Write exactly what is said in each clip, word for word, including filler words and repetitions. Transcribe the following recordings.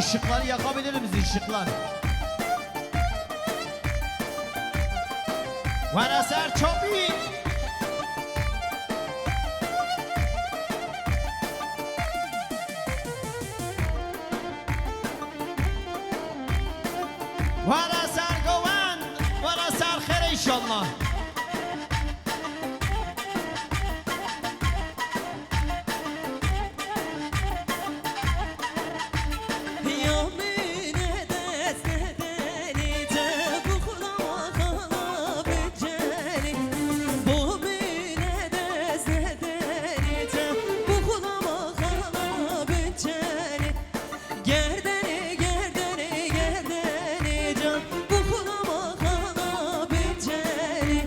Işıkları yakabilir miyiz, ışıklar? Were ser çapî. Were ser govend, were ser xêr inşallah. Gerdenê, gerdenê, gerdenê can, bixulama xala binçerê.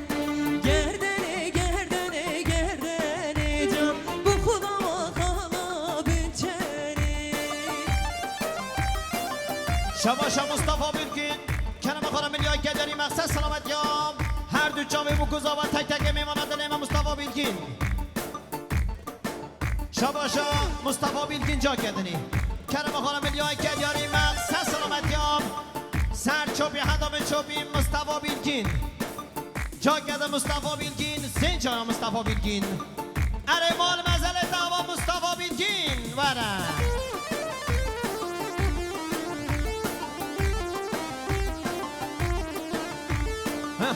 Gerdenê, gerdenê, gerdenê can, bixulama xala binçerê. Şabaşa Mustafa Bilgin, kerema xala milya Kedarî, mexsed selamet ya. Her du çavê bû ku zava tek tek ê mêmana dilê me Mustafa Bilgin. Şabaşa Mustafa Bilgin ca kedinî. Kerema xwe re milya Kedyarî me ser selametiya. Ser çopî heta bin çopî Mustafa Bilgin. Ca kede Mustafa Bilgin, zên caya Mustafa Bilgin. Erê mal mezelê dava Mustafa Bilgin. Were.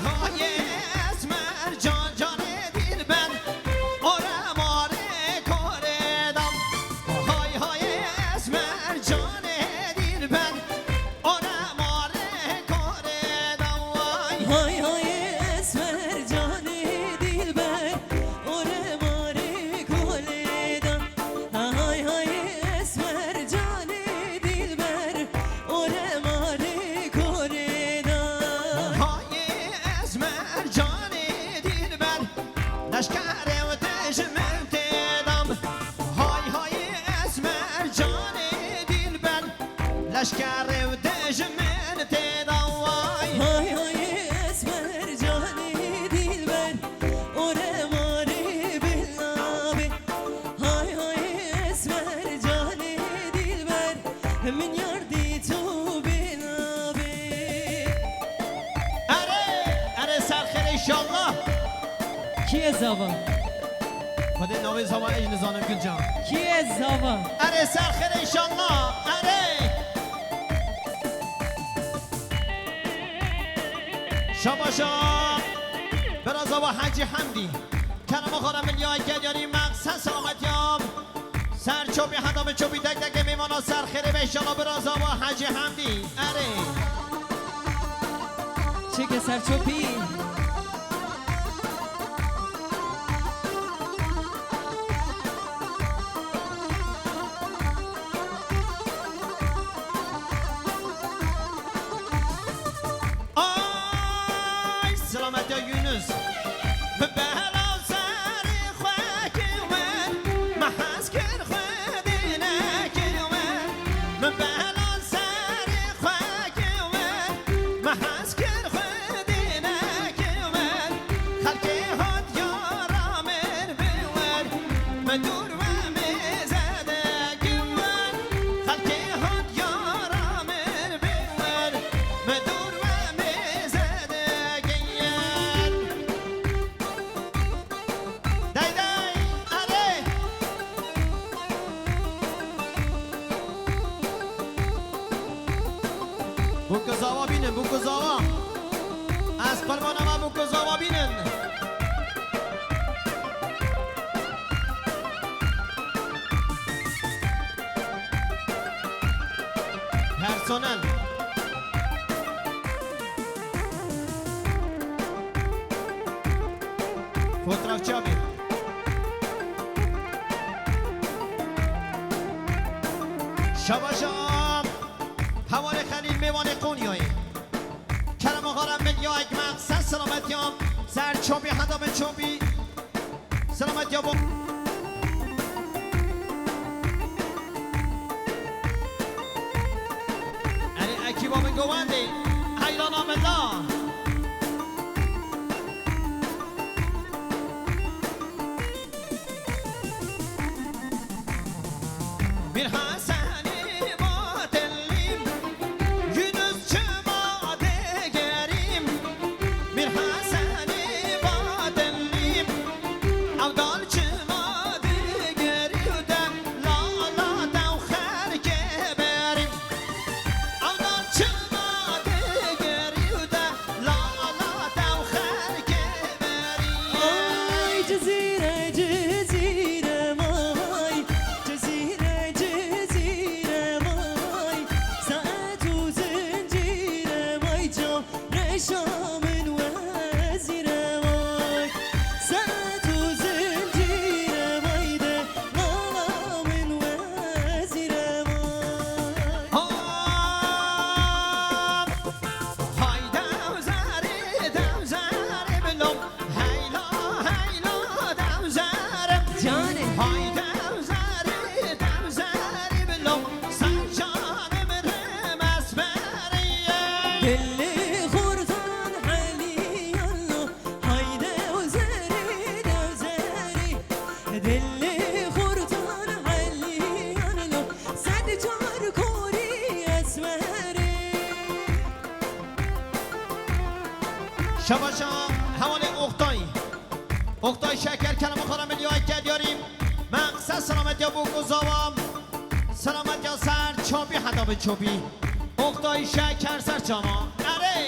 Hayê esmer can canê dilber, ore marê korê dam. Hay hayê esmer canê dilber, ore marê korê dam. Vay. Hay hayê esmer canê dilber, ore marê kolê dam. Hay hay esmer canê dilber, ore marê korê da. Hay esmer canê dilber, leşkerê û dijmin tê dam. Hay hay esmer canê dilber, leşkerê û dijmin tê dam. Vay. Hay hay esmer canê dilber, ore marê bila be. Hay hay esmer canê dilber, min yar dî tu bêna bê. Erê, erê ser xêr inşallah. Kî ye zava? Xwedê navê zava ez nizanim Gulcan. Kî ye zava? Erê ser xêr inşallah. Erê. Şabaşa. Bira zava Hacî Hemdî. Kerema xwe re milya Kedyarî, mexsed selametiya. Ser çopî heta bi çopî tek tek ê mêmana ser xêrê be inşallah bira zava Hacî Hemdî. Erê. Çêke ser çopî. Ay, selametiya Yunus. Bi bela serê xwe kir wer, me hez kir Xwedê nekir wer. Bi bela serê xwe kir wer, me hez kir Xwedê nekir wer. Xelkê hat yara min bi wer, me dûr we mêze de giwer. Xelkê hat yara min bi wer, me dûr we mêze de giwer. Dey dey, erê. Bû ku zava bînin, bû ku zava. Ez qurmana me, bû ku zava bînin. Personel. Fotoğrafçı abi. Şabaşa. Hevalê Xelîl, mêvanê Qonyayê. Kerema xwe re milya ekmek, ser selametiya. Ser çopî heta bin çopî. Selamet ya bo. Erê, ekîba min govendê, heyrana min da. Mîr Hesenî ma telî Dilê xurtan heliyan lo, hay dewzerê, dewzerê. Dilê xurtan heliyan lo, sed car korî esmerê. Şabaşa hevalê Oktay. Oktay Şeker, kerema xwe re milyoyeke diyarî. Meqsed selametiya bo ku zawa. Selametiya ser çapî heta bi çapî. Oktay Şeker ser çavan. Erê!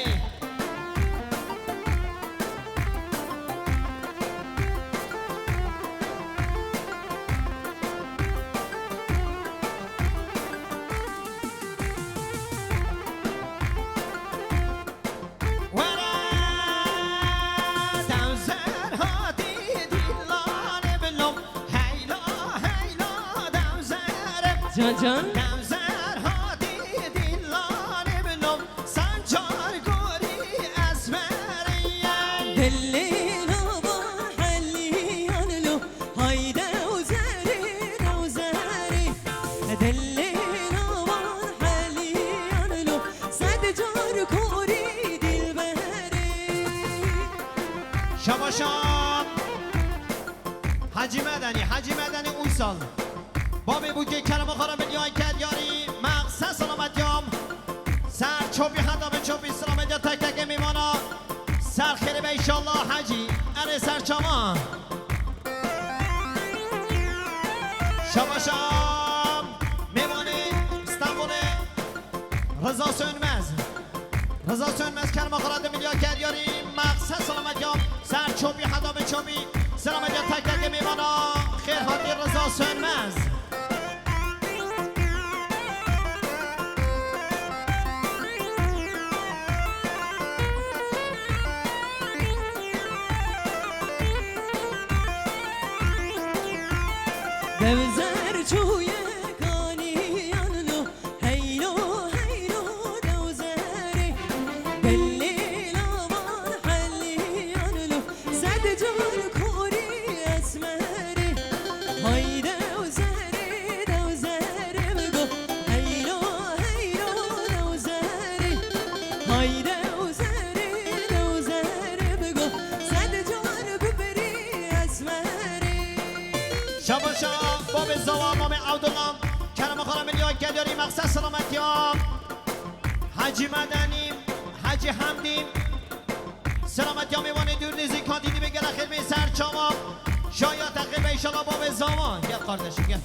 Were dewzer hatî dîlanê bilom. Heyla, heyla dewzer. Can can. Dewzer hatî dîlanê bilom. Sen çar gorî esmerî ye. Dilê nava heliyan lo. Hay dewzerê, dewzerê. Dilê navan heliyan lo, sed car korî dilberê. Şabaşa Hacî Medenî, Hacî Medenî Uysal. Babê Bûkê, kerema xwe re milyoyeke diyarî. Meqsed selametiya. Ser çopî heta bi çopî selametiya tek tekê mêvana. Ser xêrê be înşallah Hacî. Erê ser çavan. Şabaşa mêvanê Stenbolê Rıza Sönmez. Rıza Sönmez, kerema xwe re du milyoyeke diyarî. Meqsed selametiya. Ser çopî heta bi çopî selametiya tek tekê mêvana. Xêr hatî Rıza Sönmez. Dewzer çûye kaniyan lo, heylo, heylo dewzerê. Delîla van heliyan lo, sed car korî esmerê. Hay dewzerê, dewzerê bigo, heylo, heylo dewzerê. Hay dewzerê, dewzerê bigo, sed car bibirî esmerê. Şabaşa babê Zawa, mamê Evdullah. Kerema xwe re milyoyeke diyarî, meqsed selametiya. Hacî Medenî, Hacî Hemdî. Selametiya mêvanê dûr nêzîkan, dî dî bê gele xêr bê ser çavan. Şaya te xêr be înşallah babê Zawa. Gel kardeşim, gel.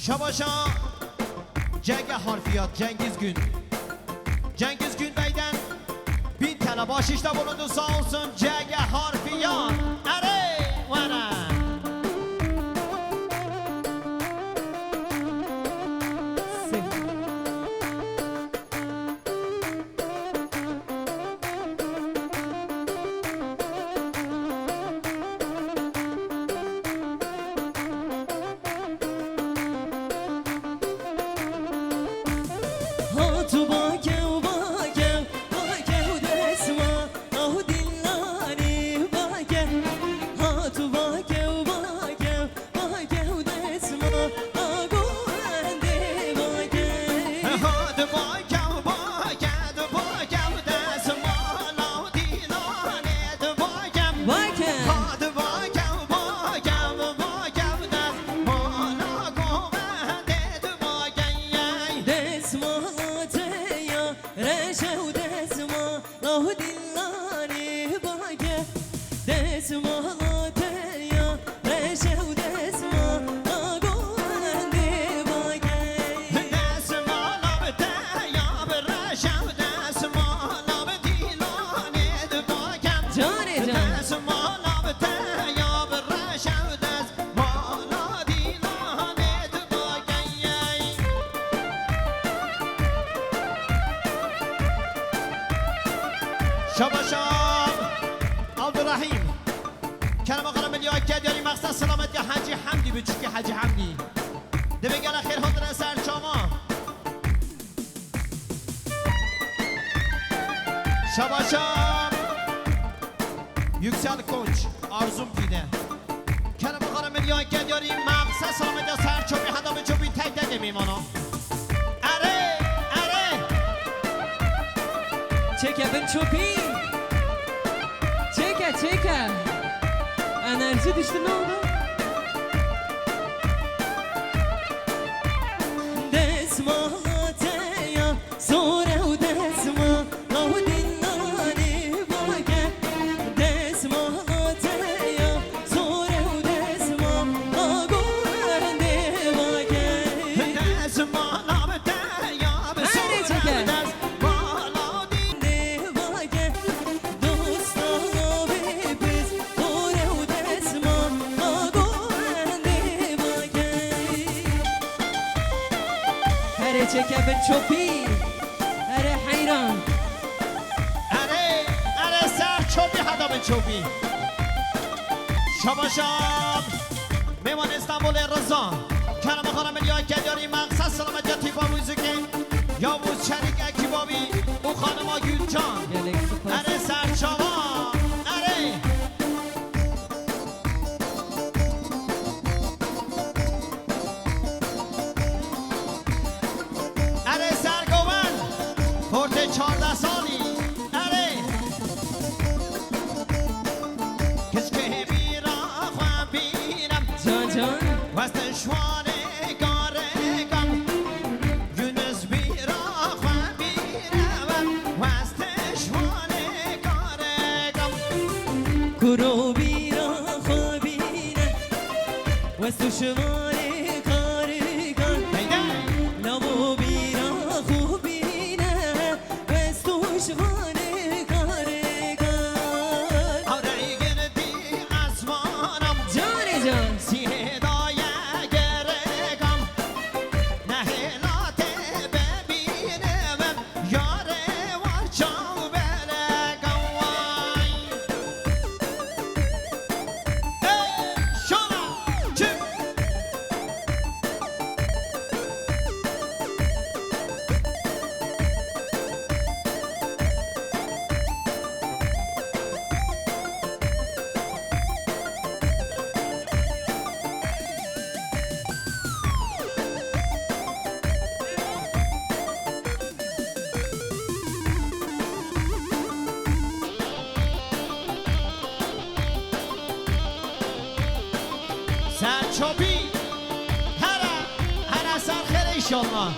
Şabaşa Cege Harfiyat, Cengiz Gün. Cengiz Günbey'den bin T L bahşiş de bulundu, sağ olsun Cege Harfiyat. Erê were. Hat bakew, bakew, bakew desma, aw dillanê bakew. Hat bakew, bakew, bakew desma, ago endê bakew. Hat bakew, bakew, bakew desma, aw dillanê bakew. Bakew. Hat bakew, bakew, bakew desma, ago endê bakew. Desmala te ya reş ew desma, aw dillanê bake. Desmala te ya reş ew desma, ago endê bake. Desmala te ya bi reş ew desma, aw dillanê bake. Canê can. Desmala te ya bi reş ew desma, aw dillanê bake. Şabaşa Abdurrahîm. Kerema xwe re milyoyeke diyarî, meqsed selametiya Hacî Hemdî, biçûkê Hacî Hemdî. Dibê gele xêr hatine ser çavan. Şabaşa Yüksel Koç, Arzum Pîde. Kerema xwe re milyoyeke diyarî, meqsed selametiya ser çopî heta bi çopî tek tekê mêvana. Erê, erê. Çêke bin çopî. Çêke, çêke. Enerji düştü, ne oldu? Desma te ya, zor ew desma, ew din nanê vake. Desma te ya, zor ew desma, a go wendê vake. Desma nam te ya, bi Herê zor çêke. Ew desma, ew din. Dosta bê piz, xore û desma, ma go endê vake. Herê çêke bin çopî, herê heyran. Erê, erê ser çopî, heta bin çopî. Şabaşa. Mêvan Îstanbulê Riza. Kerem xanım ya Kedyarî, mexses selametiya tîpa muzîkê. Yavuz Çelik, Ekî Babî û xanima Gülcan. Gelek spas. Erê serçava, erê. Erê sergoven, xortê çardeh salî. Erê. Kiçkê bîra xwe bîne. Can, can. Weste şwanê karekan. Yunus bîra xwe bîne. Weste şwanê karekan. Kuro bîra xwe bîne. Weste şwanê karekan. Heyde. Lavo bîra xwe bîne. West û ji vanê karê kar. Ew rey girtî esmanam. Canê can. Sihê daye gerêkam. Nehêla te bibînim. Yarê war çaw belekam way. Hey, şana, çim. Serçopî. Here, here ser xêr inşallah.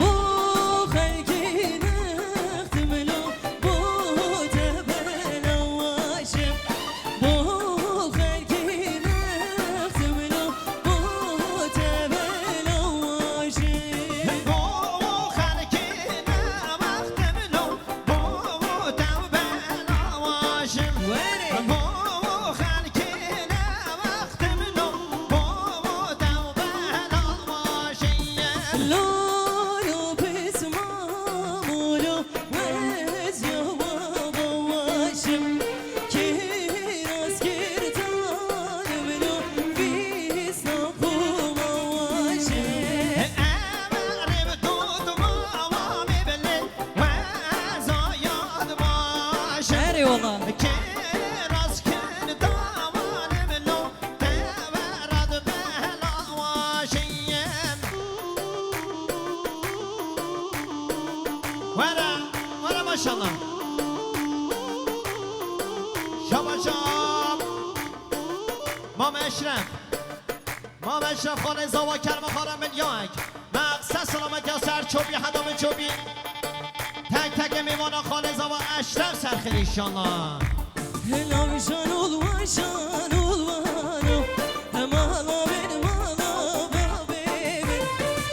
Bo xelkê ne wextim lo, bo te belawaşim. Bo xelkê ne wextim lo, bo te belawaşim. Were. Bo xelkê ne wextim lo, bo te belawaşim. Lo, lo, pisma, lo, lo. Wez ya baba waşim, kiras kirtan mino, vîsna xuma waşim. Emerê bi dod mama me bile, wez ya yad başim. Erê wala. Kiras kirtan mino, Were, were maşallah. Şabaşam. Mame Eşref. Mame Eşref Xanê Zawa Kerme Xara Milyayek. Mexse selamet ya ser çopî, heda min çopî. Mêvana Xalê Zava Eşref Serxêl inşallah. Hela jan ol wajan